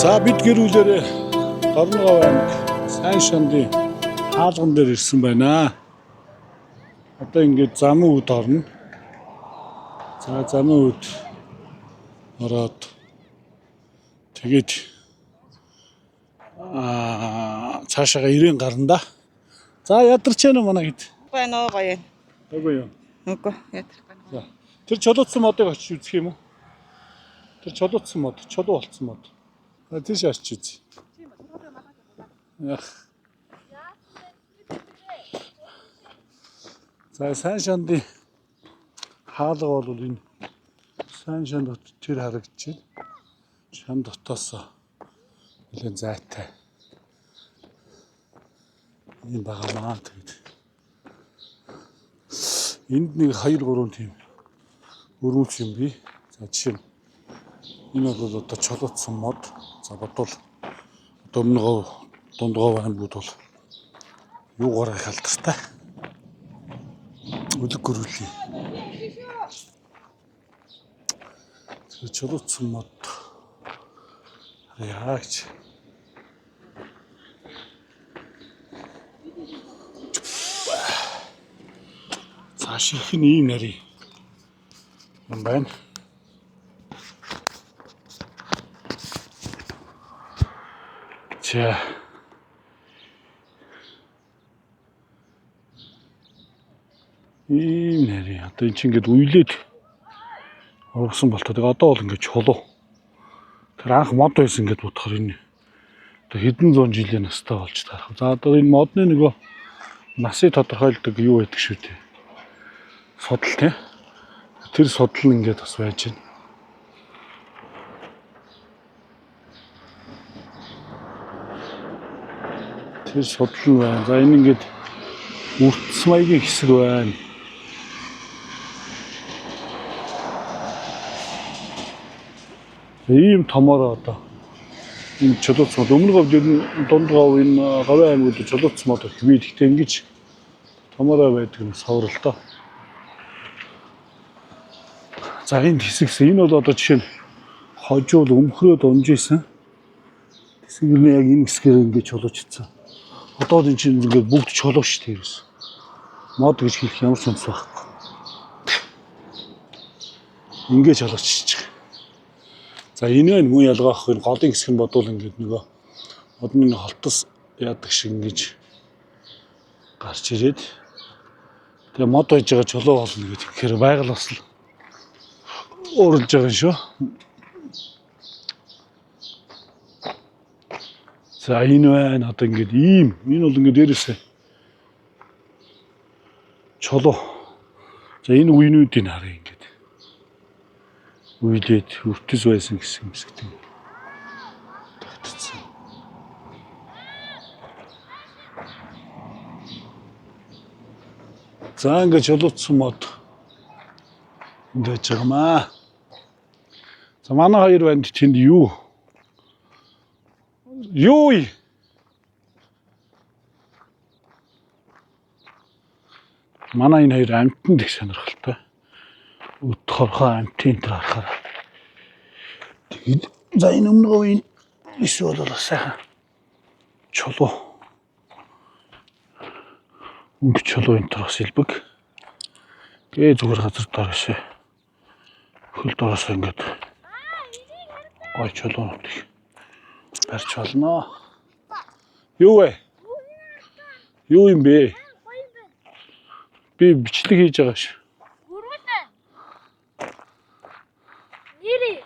За бид гэр бүлээрээ Дорноговь аймаг Сайн шандын хаалган дээр ирсэн байна. Одоо ингээд замын үд орно. За замын үд ороод тэгээд цаашаага 90 гарна да. За ядарч яана манай хэд. Байна уу гоё юм. Үгүй юу. Үгүй ядарахгүй. За. Тэр чулуутсан модыг очиж үзэх юм уу? Тэр чулуутсан мод, чулуу болцсон мод. За тийш очиж үзье. Ях. За сайн шандын хаалга бол энэ сайн шанд хот тэр харагдаж байна. Шанд хотоос нэлээд зайтай. Ийм байгаамаа тэгээд. Энд нэг 2 3 тийм өрөөч юм би. За жишээ нь энэ бол одоо чулуутсан мод. За бодвол одоо өмнө говь дунд говь аймагуд бол юугаар их алдартай. Үлэг гөрүүлийн. Тэгэхээр чулуутсан мод яагч. За ширх нь ийм нарийн юм байна. За. Ийм нарийн. Одоо эн чинь ингээд үелээд ургасан болтоо. Тэгээ одоо бол ингээд чулуу. Тэр анх мод байсан ингээд бодохоор энэ одоо хэдэн зуун жилийн настай болж таарах. За одоо энэ модны нөгөө насыг тодорхойлдог юу байдаг шүү дээ. Судал тий. Тэр судал нь ингээд бас байж байна. Тэр судал нь байна. За энэ ингээд үртс маягийн хэсэг байна. Ийм томороо одоо энэ чулууц мод өмнө говьд ер нь дунд говь энэ говийн аймагуд чулууц мод их бий. Гэхдээ ингэж томороо байдаг нь соврал доо. За энэ хэсэгс энэ бол одоо жишээ нь хожуул өмхрөөд унж исэн. Хэсэг нь яг энэ хэсгээр ингэж чулуучсан. Одоо л энэ чинь ингээд бүгд чулуу шүү дээ ерөөс. Мод гэж хэлэх ямар ч үнс байхгүй. Ингээд чулууччих. За энэ байна мөн ялгаах энэ голын хэсэг нь бодвол ингээд нөгөө модны холтос яадаг шиг ингэж гарч ирээд тэгээ мод байж байгаа чулуу болно гэдэг. Тэгэхээр байгаль бас л ууралж байгаа юм шүү. За энэ байна одоо ингээд ийм энэ бол ингээд дээрээсээ чулуу. За энэ үеинүүдийг харъя ингээд. Үелээд өртөс байсан гэсэн юм шиг тийм тогтцсон. За ингээд чулуутсан мод энд байж байгаа маа. За манай хоёр банд тэнд юу? Юу? Вэ? Манай энэ хоёр амтнд их сонирхолтой. Өд хорхоо амтын энэ төр харахаар. Тэгээд за энэ өмнө говийн ис бол бас сайхан чулуу. Өнгө чулуу энэ төр бас элбэг. Гээ зүгээр газар доор ишээ. Хөл доороос ингээд гой чулуунууд их барьж болно. Юу вэ? Юу юм бэ? Би бичлэг хийж байгаа ш. Гүрвэлээ. Нэрээ.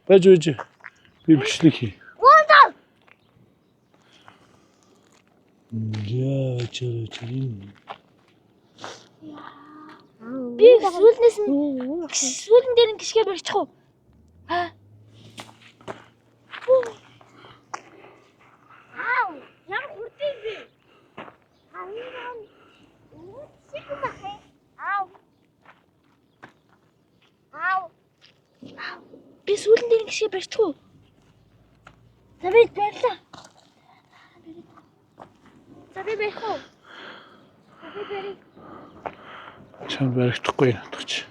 Байж байж. Би бичлэг хий. Гүндэл. Яа, чараа чарин. Би сүүлнээс нь сүүлэн дээр нь гიშгэ барьчих уу? Аа. Аа, ямар хурдан юм бэ? Аа, Аа. Би сүүлэн дээр нь гიშгэ барьчих уу? За би барьлаа. За би барих уу? За би барих. Чам баригдахгүй надад чи.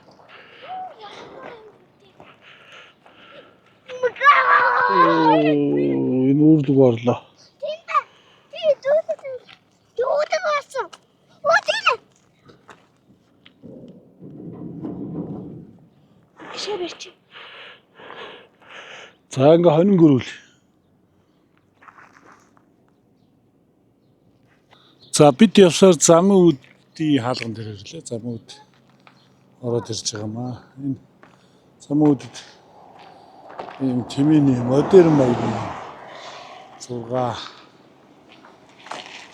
орлоо. Би дүүдэг. Дүүдэг болсон. Оо тийм. Гişээ барьчих. За ингээ хонин гөрүүл. За бид явсаар замын үүдийн хаалган дээр ирлээ. Замын үүд ороод ирж байгаа маа. Энэ замын үүдэд ийм тэмээний модерн маягийн 6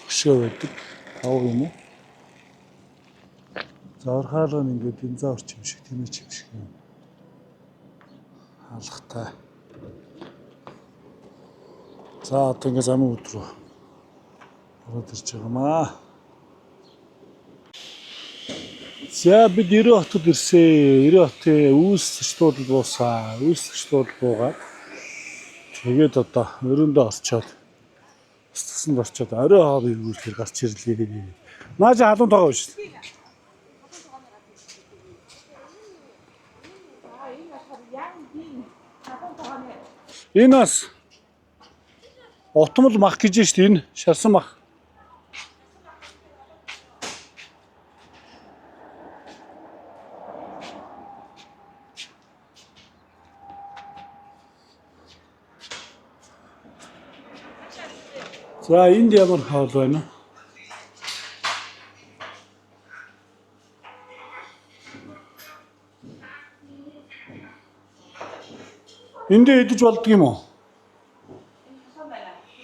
хөшөө байдаг. 5 юм уу? За орхаалга нь ингээд динозавр юм шиг тэмээ юм шиг юм хаалгатай. За одоо ингээд замын үүд рүү ороод ирж байгаа маа. За бид 90 хотод ирсэн. 90 хотын үүс зочдлуудад буусан. Үүс зочдлуудад буугаад тэгээд одоо өрөөндөө орчоод цэцэнд орчоод орой хоол эргүүлэхээр гарч ирлээ. Наа чи халуун тоогоо биш. Энэ бас утмал мах гэж шүү дээ энэ шарсан мах. За энд ямар хоол байна вэ? Эндээ идэж болдго юм уу?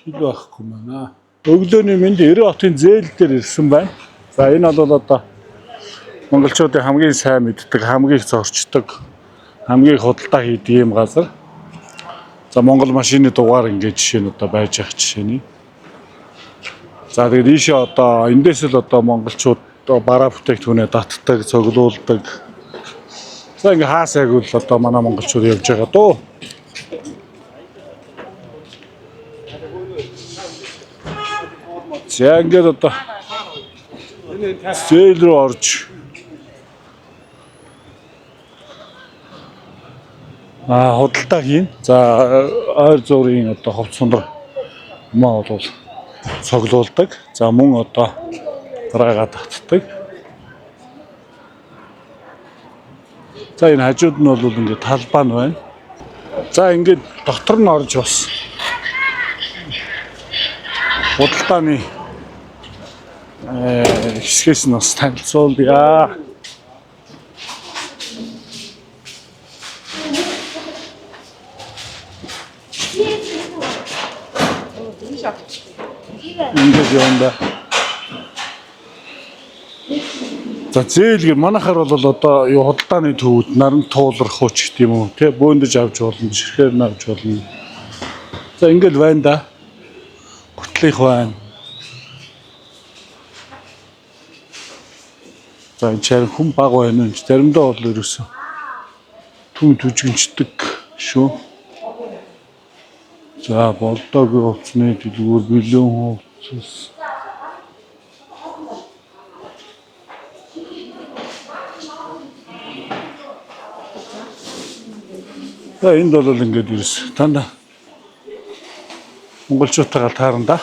Хил байхгүй байна. Өглөөний мэнд 90 хотын зээл дээр ирсэн байна. За энэ бол одоо монголчуудын хамгийн сайн мэддэг, хамгийн их зорчдог, хамгийн их худалдаа хийдэг юм газар. За Монгол машины дугаар ингээд жишээ нь одоо байж байгаа жишээ нь. За тэгээд ийшээ одоо эндээс л одоо монголчууд бараа бүтээгдэхүүнээ татдаг, цуглуулдаг. За ингээ хаа сайгүй л одоо манай монголчууд явж байгаа дөө. За ингээд одоо зээл рүү орж худалдаа хийн. За ойр зуурын одоо ховц сундар юмаа бол цуглуулдаг. За мөн одоо дараагаа татдаг. За энэ хажууд нь бол ингээд талбай нь байна. За ингээд дотор нь орж бас худалдааны хэсгээс нь бас танилцуулъя. Ингээд явна да. За зээлгэр манайхаар бол одоо юу худалдааны төвүүд наран туулрах хууч гэдэг юм уу тий бөөндөж авч болно, ширхээр нь авч болно. За ингээд байна да. Гутлынх байна. За энэ чаар хүн баг байна энэ заримдаа бол ерөөсөө түн түжигнчдэг шүү. За болдоогийн хувцсны дэлгүүр, бэлэн хувцас. За энд бол ингээд ерөөс дандаа монголчуудтайгаа таарна да.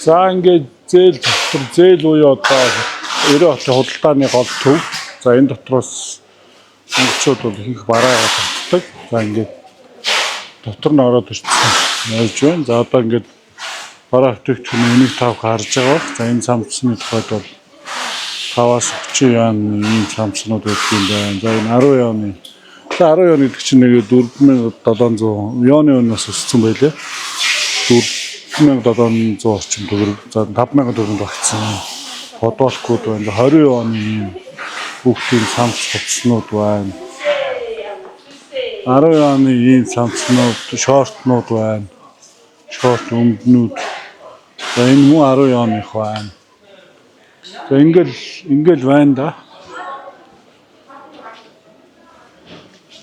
За ингээд зээл дотор зээл буюу одоо 90 хотын худалдааны гол төв. За энэ дотроос монголчууд бол их бараагаа татдаг. За ингээд дотор нь ороод ирсэн ярьж байна. За одоо ингээд бараа бүтээгдэхүүн энийг тав харж байгаа бах. За энэ самцны тухайд бол 5-аас 30 юан ийм самцнууд байдаг юм байна. За энэ 10 юаны. За 10 юан гэдэг чинь нэг 4700 юаны өнөөс өссөн байлээ. 4700 орчим төгрөг. За 5000 төгрөг багтсан. Подволкууд байна. 20 юаны ийм хүүхдийн самц хувцснууд байна. 10 юаны ийм самцнууд, шортнууд байна. Шорт өмднүүд. За энэ мөн 10 юаных байна. За ингээл байна да.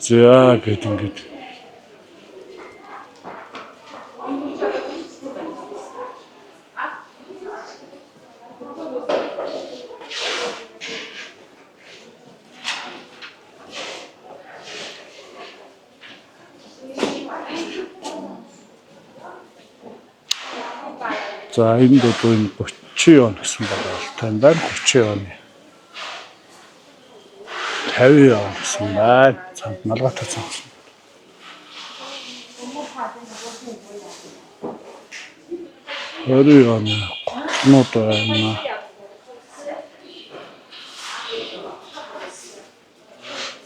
За гэт ингээд. За, энд одоо энэ 30 юан гэсэн байгуулалтай юм байна. 30 юаны. 50 юан гэсэн байна. Цамц малгайтай цамц. 20 юаны готлнууд байна.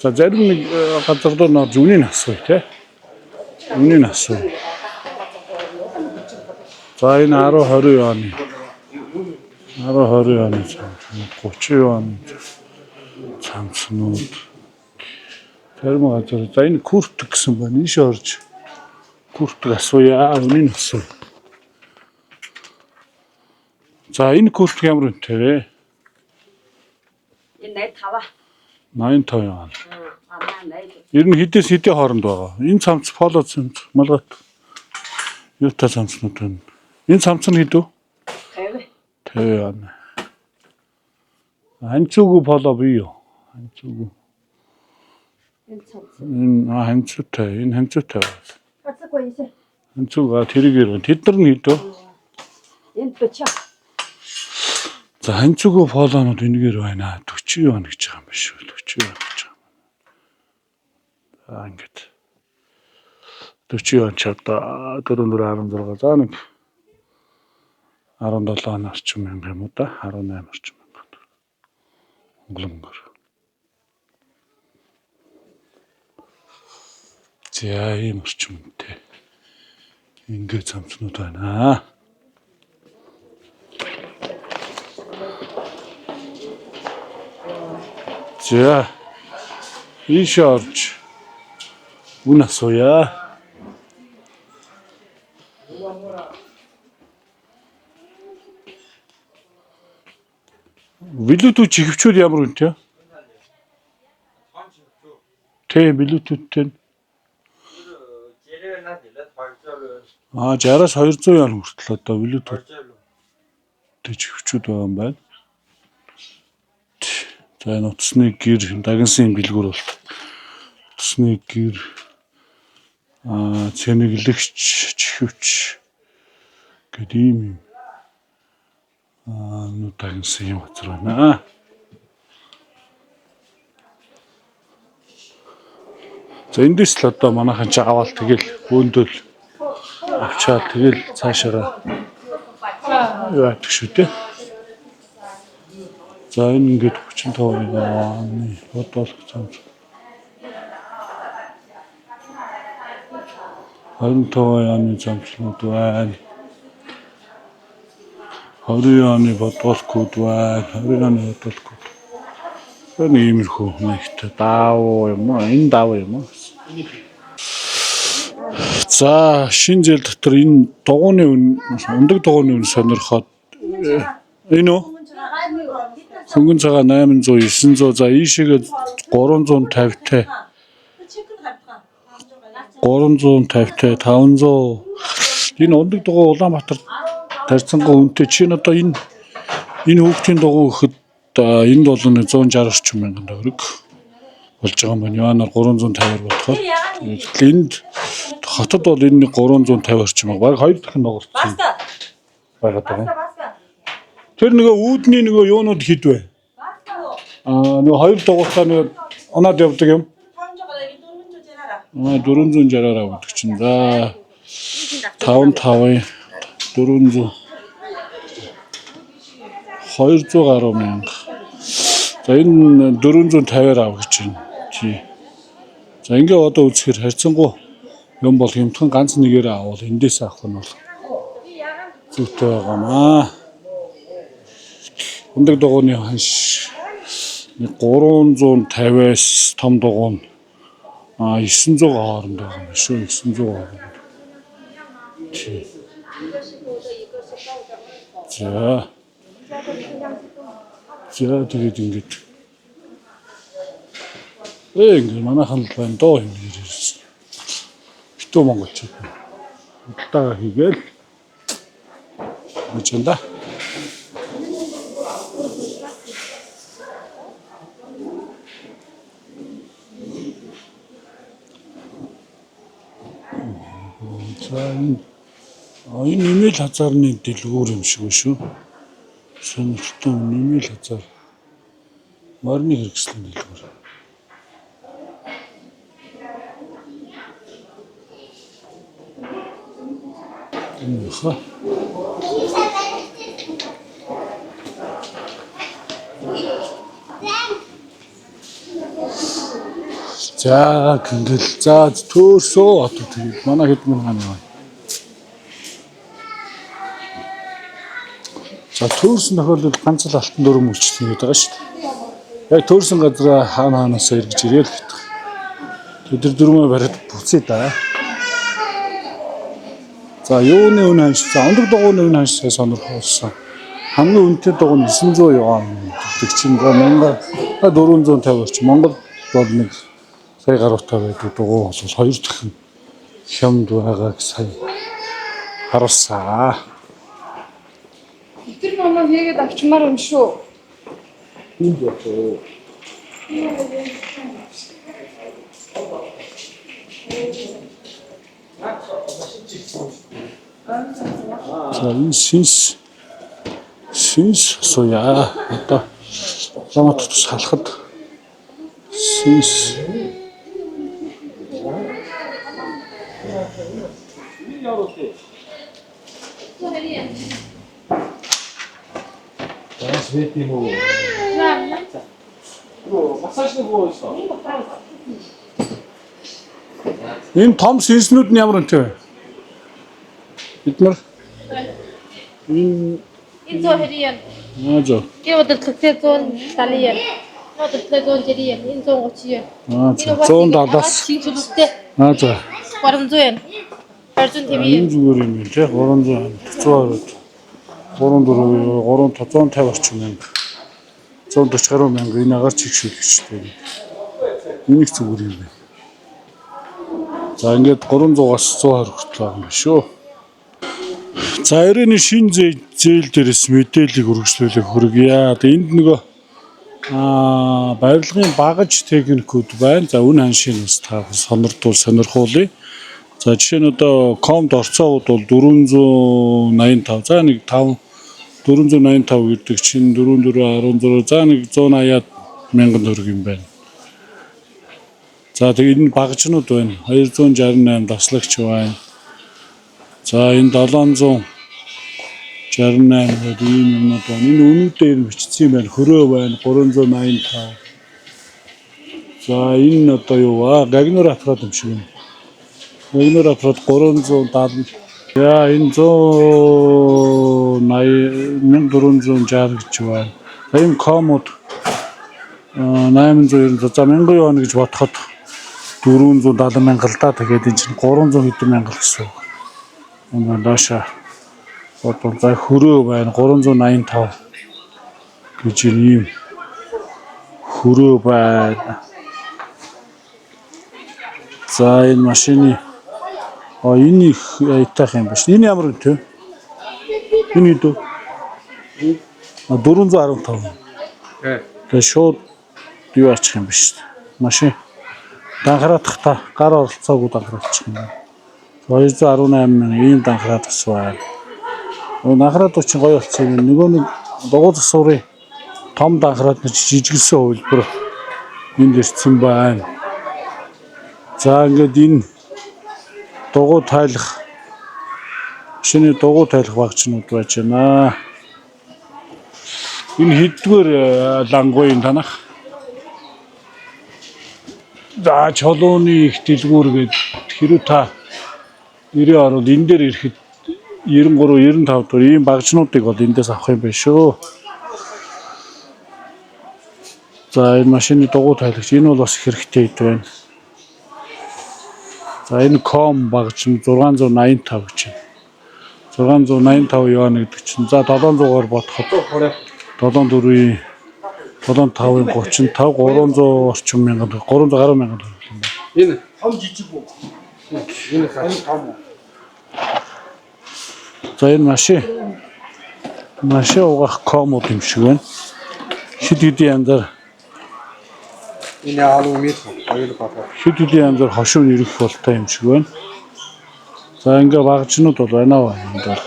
За, зарим нэг газар дээр нөр үнийг асууя те. Үнийг асууя. За, энэ 10 20 юаны 10 20 юаны цамцнууд, 30 юаны цамцнууд. Зарим газар за энэ куртк гэсэн байна. Ийш орж куртк асууя. Үнийг асууя. За, энэ куртк ямар үнэтэй вэ? Энэ 85. 85 юан. Аа, 80. Ер нь хэдээс хэдийн хооронд байгаа. Энэ цамц поло цамц малгайт юутай цамцнууд байна. Энэ цамц нь хэд вэ? 50. 50 юан. Ханцуугүй поло бий юу? Ханцуугүй. Энэ цамц. Энэ ханцуутай, энэ ханцуутай байна. Гацгүй юм. Ханцууга тэргээр байна. Тэд нар нь хэд вэ? Энэ 40. За, ханцуугүй полонууд энэгээр байна. 40 юан гэж байгаа юм биш үү? 40 юан гэж байгаа юм. За, ингээд 40 юан ч одоо 4 4 16, за нэг 17 орчим мянга юм уу да, 18 орчим мянга. Монголонгоор. За, ийм орчим үнэтэй. Ингээд цамцнууд байна. За, ийшээ орж үн асууя. Bluetooth чихвчүүд ямар үнэтэй? Тэ, Bluetooth-тэй. Аа, 60-аас 200 юан хүртэл одоо Bluetooth-тэй чихвчүүд байгаа юм байна. За, энэ утасны гэр дагнсан юм дэлгүүр болт. Утасны гэр, цэнэглэгч, чихвч гэдэг ийм юм. Аа, нү дагнсан юм газар байна. За, эндээс л одоо манайхан чи аваал тэгэл бөөндөөл авчаал тэгэл цаашаараа юу яадаг шүү дээ. За, энэ ингээд 35 юаны бодолох цамц. 25 юаны цамцнууд байна. 20 юаны бодолкууд байна. 20 юаны бодолкууд. Энэ иймэрхүү маягтай даавуу юм уу? Энэ даавуу юм уу? За, шин зээл дотор энэ дугууны үн, ундаг дугууны үн сонирхоод энэ үү? Хөнгөн цагаан 800, 900, за ийшээгээ 350 тай. 350 тай 500. Энэ ундаг дугуй Улаанбаатар тарьцангуй үнэтэй. Чинь одоо энэ хүүхдийн дугуй гэхэд энд бол нэг 160 орчим мянган төгрөг болж байгаа юм байна. Юанаар 350-аар бодохоор. Гэтэл энд хотод бол энэ нэг 350 орчим мянга. Бараг хоёр дахин ногорцсон байгаад байгаа юм. Тэр нөгөө үүдний нөгөө юунууд хэд вэ? Аа, нөгөө хоёр дугуйтаа нөгөө унаад явдаг юм. Аа, 460-аар авдаг чинь. За, 5 5 400 200 гаруй мянга. За, энэ 450-аар ав гэж байна. Тий. За, ингээ одоо үзэхээр харьцангуй юм бол хямдхан ганц нэгээр авал эндээс авах нь бол зүйтэй байгаа маа. Ундаг дугууны ханш нэг 350-аас том дугуй нь 900 хооронд байгаа юм шүү. 900 хооронд. Тий. За. За, тэгээд ингээд ингээд манайхан л байна доо юм ирсэн. Битүү монголчууд. Худалдаа хийгээл гэж юм да. За, энэ Энэ нэмэл хазаарны дэлгүүр юм шиг шүү. Сонирхолтой нэмэл хазаар. Морины хэрэгслийн дэлгүүр. Энэ хаа. За гингэл за төөрсөө одоо тэгээд манай хэд мөн хаана яваа. За төөрсөн тохиолдолд ганц л алтан дөрөв мөлчтэй гэдэг байгаа шүү дээ. Яг төөрсөн газараа хаана хаанаас эргэж ирээл гэдэг. Тэд нар дөрмөө бариад буцъя да. За юуны үн ханш, за ондог дугуйны үн ханш сая сонирхолсон. Хамгийн үнэтэй дугуй нь 900 юан гэдэг чинь за 1450 орчим. Монгол бол нэг сая гаруйтай байдаг дугуй бол хоёр дахин хямд байгааг сая харуулсан. Тэр номоо хийгээд авчмаар юм шүү. Энд явах. За энэ синс суяа. Одоо Улаанбаатар тус халахад синс Энэ том синснүүд нь ямар үнэтэй вэ? Бид нар энэ Энэ 120 ян. аа зөө. Энэ удирдлагтай 170 ян. Энэ удирдлагтай 160 ян. Энэ 130 ян. Аа зөө. 170-аас Шинэ чөлөөтэй аа зөө. 300 ян. 250 ян. Энэ зүгээр юм байна те 300 120 3 4 3 150 орчим мянга 140 гаруй мянга энэ агаар чигшүүлэгчтэй. Энэ их зүгээр юм байна. За ингээд 300-аас 120 хүртэл байгаа юм байна шүү. За ерөөний шин зээл дээрээс мэдээллийг үргэлжлүүлэх хүргье. Одоо энд нөгөө барилгын багаж техникүүд байна. За үн ханшийн бас та сонирдуул сонирхуулъя. За жишээ нь одоо комд орцоогод бол 485 за нэг 5 485 гэдэг чинь 4416 за нэг 180 мянган төгрөг юм байна. За тэгээ энэ багжнууд байна. 268 даслагч байна. За энэ 768 гэдэг ийм юмнууд байна. Энэ үнүүдээр нь бичсэн юм байна. Хөрөө байна 385. За энэ одоо юу вэ? Гагнуур аппарат юм шиг байна. Нэгнэр аппарат 370. За энэ 180 1460 гэж байна. За ийм комод 890 за 1000 юан гэж бодоход 470 мянга л да. Тэгээд энэ чинь 300 хэдэн мянга л гэсэн үг. Энэ доошо бодвол за хөрөө байна 385 гэж ийм хөрөө байна. За энэ машины энэ их аятайх юм биш. Энэ ямар үнэтэй? Энэ хэд вэ? 415. Тэгээ шууд юу ачих юм биш. Машин данхраадах та гар оролцоогүй данхраадчих юм. 218 мянга ийм данхраад бас байна. Данхраад чинь гоё болсон юм. Нөгөө нэг дугуй засварын том данхраад нэг жижигэлсэн хувилбар энд ирсэн байна. За ингээд энэ дугуй тайлах шинэ дугуй тайлах багчнууд байж байна. Энэ хэддүгээр лангуй юм танах? За чулууны их дэлгүүр гээд хэрүү та 90 ороод энэ дээр ирэхэд 93 95 дугаар ийм багжнуудыг бол эндээс авах юм байна шүү. За энэ машины дугуй тайлагч энэ бол бас хэрэгтэй хэд байна. За энэ ком багж нь 685 гэж байна. 685 юан гэдэг чинь за 700-аар бодоход 74-ийн 75-ын 35 300 орчим мянган 300 гаруй мянган төгрөг юм байна. Энэ том жижиг үү? Энэ хань том уу? За энэ машин угаах комод юм шиг байна. Хэд хэдийн янзаар Энэ алуу мэд хоёр болоо. хэд хэдийн янзаар хошуу нэрэх болтой юм шиг байна. За ингээ багжнууд бол байна аа энд бол.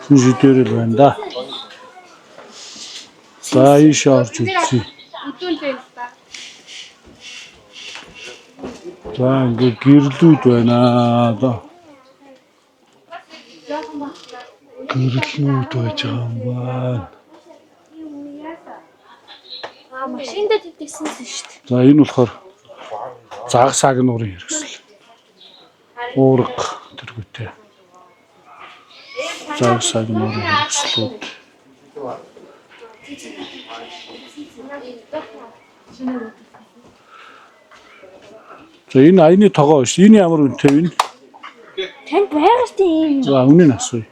Шин шидэрэл байна да. За ийшээ орж үзье. За ингээ гэрлүүд байна да. Гэрлүүд байж байгаа юм байна. Аа машиндаа тэтгсэн шүү дээ. За энэ болохоор загас агнуурын хэрэгсэл. Уурга тэргүүтэй. Загас агнуурын хэрэгслүүд. За энэ аяны тогоо биш. Энэ ямар үнэтэй вэ? Танд байгаа шүү дээ ийм. За үнэнийг асууя.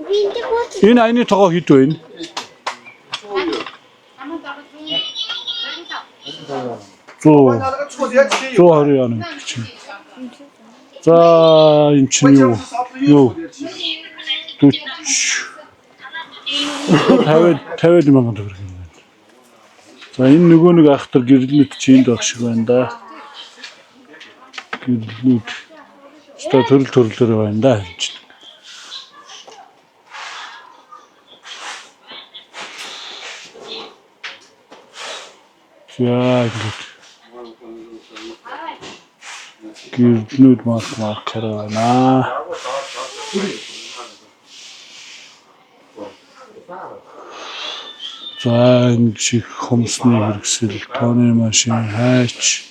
Би энэ хөөц. Энэ аяны тогоо хэд вэ? 100 120 яана гэдэг чинь. За энэ чинь юу? Юу? 40 50 50 мянган төгрөг юм байна. За энэ нөгөө нэг ахтар гэрлүүд чинь энд байх шиг байна да. Гэрлүүд. Өстой төрөл төрлөөр байна да энэ чинь. За ингээд гэрлүүд марк маркер байна. За энэ чих хомсны хэрэгсэл, тооны машин, хайч.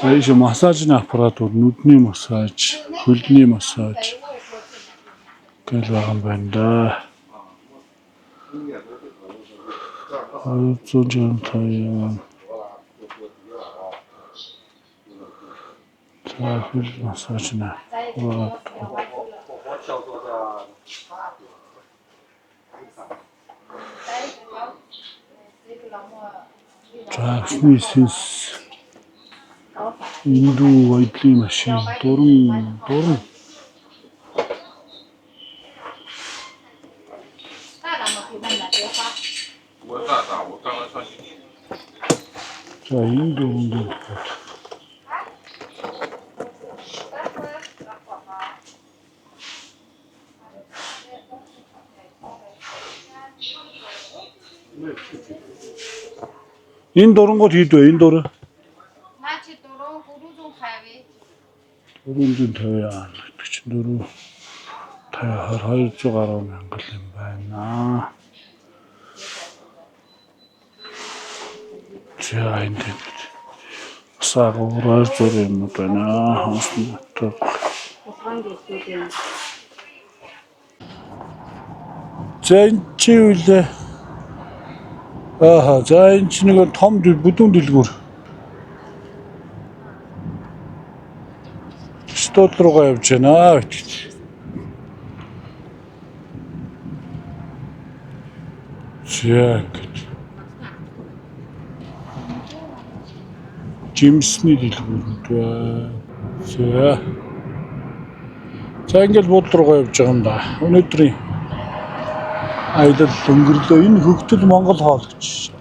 За ийш массажны аппаратууд, нүдний массаж, хөлний массаж гэл байгаа юм байна да. 265 юм. За хөл массажны аппаратууд. За өсний сэнс эндүү баядлын машин дуран дуран За энэ дөрөв дөрөв. Энэ дурангууд хэд вэ? Энэ дуран Наа чи 4 350. 450 аа гэдэг чинь 4 50 20 200 гаруй мянган юм байна. За энэ дэнд бас агуураар зур юмнууд байна. Хонсны утга. За энэ чи юу лээ? Ааха, за энэ чи нэг том бүдүүн дэлгүүр. Стол руугаа явж байна битгий. За ингэж. Жимсний дэлгүүрүүд байна. За. За ингээд буудлын руугаа явж байгаа юм да. Өнөөдрийн аялал өнгөрлөө. Энэ хөгтөл Монгол хоол гэж.